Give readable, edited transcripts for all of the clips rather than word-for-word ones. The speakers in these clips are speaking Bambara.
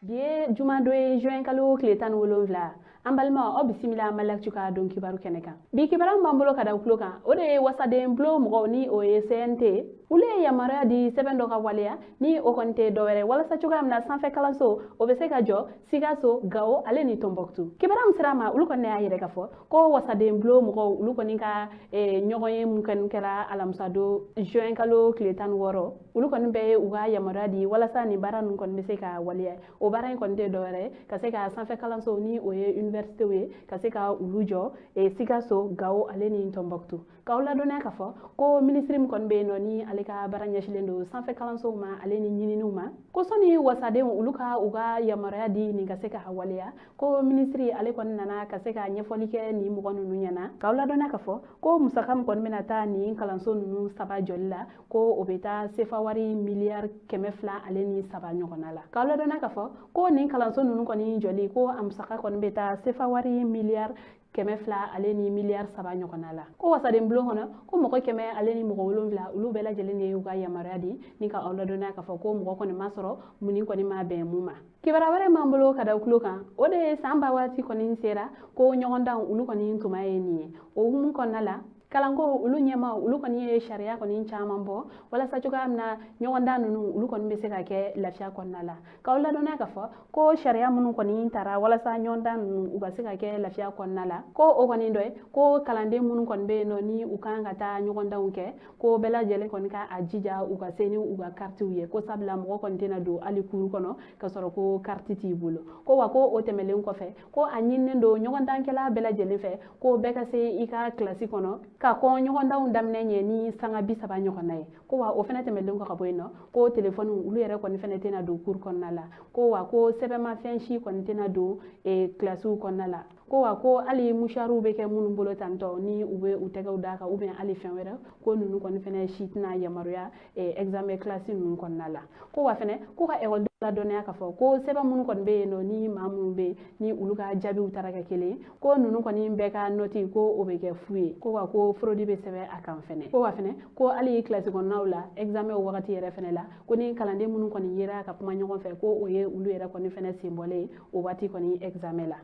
Bi ye jumadon ye, juin kalo tile 17. An balimaw, aw bisimila Mali Actu ka don kibaru kɛnɛ kan. Bi kibaru min b'an bolo ka da tulo kan, o de ye wasaden bulon mɔgɔw, ni o ye CNT, olu ye yamaruya di sɛbɛn dɔ ka waleya, ni o kɔni tɛ dɔwɛrɛ walasa cogoya min na sanfɛ kalanso o bɛ se ka jɔ Sikaso, Gawo ale ni Tɔnbɔkutu. Kibaru min sera ma, olu kɔni y'a yɛrɛ k'a fɔ ko wasaden bulon mɔgɔw, olu kɔni ka ɲɔgɔn ye mun kɔni kɛra alamisa don, juin kalo tile 16, olu kɔni bɛ u ka yamaruya di walasa nin baara ninnu kɔni bɛ se ka waleya. O baara in kɔni tɛ dɔwɛrɛ ka se ka sanfɛ kalanso, ni o ye université ye, ka se ka olu jɔ Sikaso, Gawo ale ni Tɔnbɔkutu. K'aw ladɔnniya k'a fɔ ko minisiri min kɔni bɛ yen nɔ, ni ale ka baara ɲɛsinnen don sanfɛ kalansow ma ale ni ɲininiw ma, ko sɔnni wasadenw olu ka u ka yamaruya di nin ka se ka waleya, ko minisiri ale kɔni nana ka se ka ɲɛfɔli kɛ nin mɔgɔ ninnu ɲɛna. K'aw ladɔnniya k'a fɔ ko musaka min kɔni bɛna taa nin kalanso ninnu saba jɔli la, ko o bɛ taa sefa wari miliyari 203 ɲɔgɔnna la. K'aw ladɔnniya k'a fɔ ko nin kalanso ninnu kɔni jɔli, ko a musaka kɔni bɛ taa sefa wari miliyari 200 ale ni miliyari 3 ɲɔgɔnna la. Ko wasaden bulon kɔnɔ, ko mɔgɔ 170, olu bɛɛ lajɛlen de y'u ka yamaruya di. Ni ka aw ladɔnniya k'a fɔ ko mɔgɔ kɔni ma sɔrɔ mun kɔni ma bɛn mun ma. Kibaruya wɛrɛ m'an bolo ka da tulo kan, o de ye san ba waati kɔni sera, ko ɲɔgɔndan olu kɔni tuma ye nin ye. O hukumu kɔnɔna la, kalanko olu ɲɛmaw, olu kɔni ye sariya kɔni caman bɔ walasa cogoya min na ɲɔgɔndan ninnu olu kɔni bɛ se ka kɛ lafiya kɔnɔna la. K'aw ladɔnniya k'a fɔ ko sariya minnu kɔni tara walasa ɲɔgɔndan ninnu u ka se ka kɛ lafiya kɔnɔna la, ko o kɔni dɔ ye ko kalanden minnu kɔni bɛ yen nɔ, ni u kan ka taa ɲɔgɔndanw kɛ, ko bɛɛ lajɛlen kɔni ka a jija u ka se ni u ka karitiw ye, ko sabula mɔgɔ kɔni tɛna don hali kuru kɔnɔ ka sɔrɔ ko kariti t'i bolo. Ko wa ko o tɛmɛlen kɔfɛ, ko a ɲininen don ɲɔgɔndankɛla bɛɛ lajɛlen fɛ ko bɛɛ ka se i ka kilasi kɔnɔ ka kɔn ɲɔgɔndanw daminɛ ɲɛ ni sanga 30 ɲɔgɔnna ye. Ko wa o fɛnɛ tɛmɛlen kɔ ka bɔ yen nɔ, ko telefɔni olu yɛrɛ kɔni fɛnɛ tɛna don kuru kɔnɔna la. Ko wa ko sɛbɛnmafɛn si kɔni tɛna don kilasiw kɔnɔna la. Ko wa ko hali musariw bɛ kɛ minnu bolo tantɔ, ni u bɛ u tɛgɛw d'a kan ou bien hali fɛn wɛrɛ, ko ninnu kɔni fɛnɛ si tɛna yamaruya examen kilasi ninnu kɔnɔna la. Ko wa fɛnɛ ko ka ekɔlidenw ladɔnniya k'a fɔ ko sɛbɛn minnu kɔni bɛ yen nɔ, ni maa minnu bɛ yen, ni olu ka jaabiw taara kɛ kelen, ko ninnu kɔni bɛɛ ka nɔti ko o bɛ kɛ fu ye. Ko wa ko fraude bɛ sɛbɛn a kan fɛnɛ. Ko wa fɛnɛ ko hali kilasi kɔnɔnaw la, examen wagati yɛrɛ fɛnɛ la, ko ni kalanden minnu kɔni yera ka kuma ɲɔgɔn fɛ, ko o ye olu yɛrɛ kɔni fɛnɛ senbɔlen ye o waati kɔni examen la.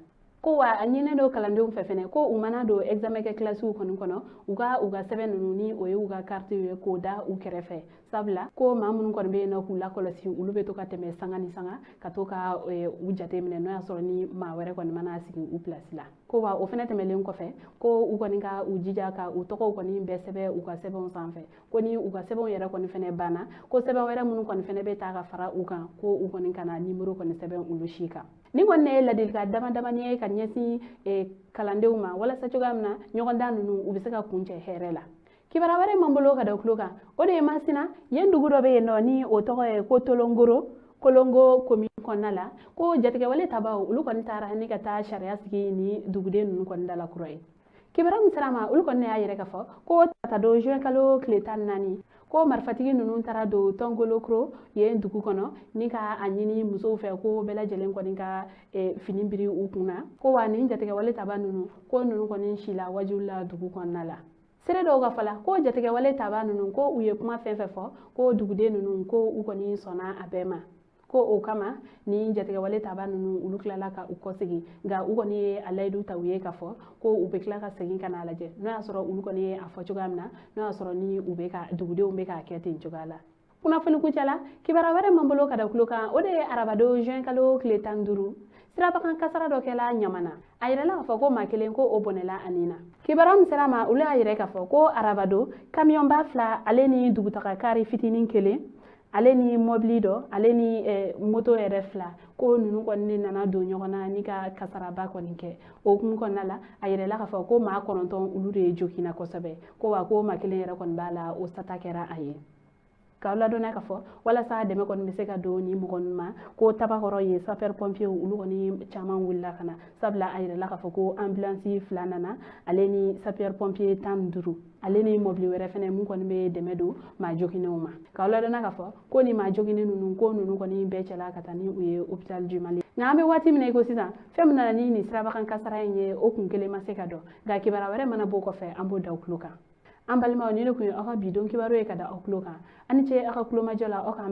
Ko wa a ɲininen don kalandenw fɛ fɛnɛ ko u mana don examen kɛ kilasiw kɔni kɔnɔ, u ka sɛbɛn ninnu, ni o ye u ka karitiw ye, k'o da u kɛrɛfɛ, sabula ko maa minnu kɔni bɛ yen nɔ k'u lakɔlɔsi, olu bɛ to ka tɛmɛ sanga ni sanga ka to ka u jate minɛ, n'o y'a sɔrɔ ni maa wɛrɛ kɔni mana sigi u pilasi la. Ko wa o fɛnɛ tɛmɛlen kɔfɛ, ko u kɔni ka u jija ka u tɔgɔw kɔni bɛɛ sɛbɛn u ka sɛbɛnw sanfɛ, ko ni u ka sɛbɛnw yɛrɛ kɔni fɛnɛ banna, ko sɛbɛn wɛrɛ minnu kɔni fɛnɛ bɛ ta ka fara u kan, ko u kɔni kana nimoro kɔni sɛbɛn olu si kan. Nin kɔni ye ladilikan dama damani ye ka ɲɛsin kalandenw ma walasa cogoya min na ɲɔgɔndan ninnu u bɛ se ka kuncɛ hɛrɛ la. Kibaruya wɛrɛ m'an bolo ka da tulo kan, o de ye Masina yen dugu dɔ bɛ yen nɔ, ni o tɔgɔ ye ko Tolongoro, Kolongo commune kɔnɔna la, ko jatigɛwale tabaw olu kɔni taara ni ka taa sariya sigi ni duguden ninnu kɔni da la kura ye. Kibaruya min sera ma, olu kɔni y'a yɛrɛ k'a fɔ ko tata don, juin kalo tile 14, ko marifatigi ninnu taara don Tɔngolokoro yen dugu kɔnɔ ni ka a ɲini musow fɛ ko bɛɛ lajɛlen kɔni ka fini biri u kun na. Ko wa nin jatigɛwale taba ninnu, ko ninnu kɔni sila wajibi la dugu kɔnɔna la. Seere dɔw ka fɔ la, ko jatigɛwale taba ninnu, ko u ye kuma fɛn fɛn fɔ, ko duguden ninnu, ko u kɔni sɔnna a bɛɛ ma. Ko o kama ni jatigɛwale taba ninnu olu tilala ka u kɔsegin, nka u kɔni ye a layidu ta u ye k'a fɔ ko u bɛ tila ka segin ka n'a lajɛ, n'o y'a sɔrɔ olu kɔni ye a fɔ cogoya min na, n'o y'a sɔrɔ ni u bɛ ka dugudenw bɛ k'a kɛ ten cogoya la. Kunnafoni kuncɛ la, kibaruya wɛrɛ m'an bolo ka da tulo kan, o de ye arabadon, juin kalo tile 15, sirabakan kasara dɔ kɛla Ɲamana. A yirala k'a fɔ ko maa kelen ko o bɔnɛla a nin na. Kibaruya min sera ma, olu y'a yɛrɛ k'a fɔ ko arabadon, kamiyɔnba fila ale ni dugutaga kari fitinin kelen ale ni mɔbili dɔ ale ni moto yɛrɛ fila, ko ninnu kɔni ne nana don ɲɔgɔn na ni ka kasaraba kɔni kɛ. O hukumu kɔnɔna la, a yirala k'a fɔ ko maa 9 olu de ye joginna kosɛbɛ. Ko wa ko maa kelen yɛrɛ kɔni b'a la, o sata kɛra a ye. K'aw ladɔnniya k'a fɔ walasa dɛmɛ kɔni bɛ se ka don ni mɔgɔ ninnu ma, ko Tabakɔrɔ ye sapeur pompier olu kɔni caman wulila ka na, sabula a yirala k'a fɔ ko ambulance fila nana ale ni sapeur pompier 15 ale ni mɔbili wɛrɛ fɛnɛ mun kɔni bɛ dɛmɛ don maa joginnenw ma. K'aw ladɔnniya k'a fɔ ko ni maa joginnen ninnu, ko ninnu kɔni bɛɛ cɛla ka taa ni u ye hôpital du Mali. Nka an bɛ waati min na i ko sisan, fɛn min nana ni nin sirabakan kasara in ye, o kun kelen ma se ka dɔn, nka kibaruya wɛrɛ mana bɔ o kɔfɛ, an b'o da u tulo kan. An balimaw, ni ne kun ye aw ka bi don kibaru ye ka da aw tulo kan. Aw ni ce aw ka kulomajɔ la. Aw k'an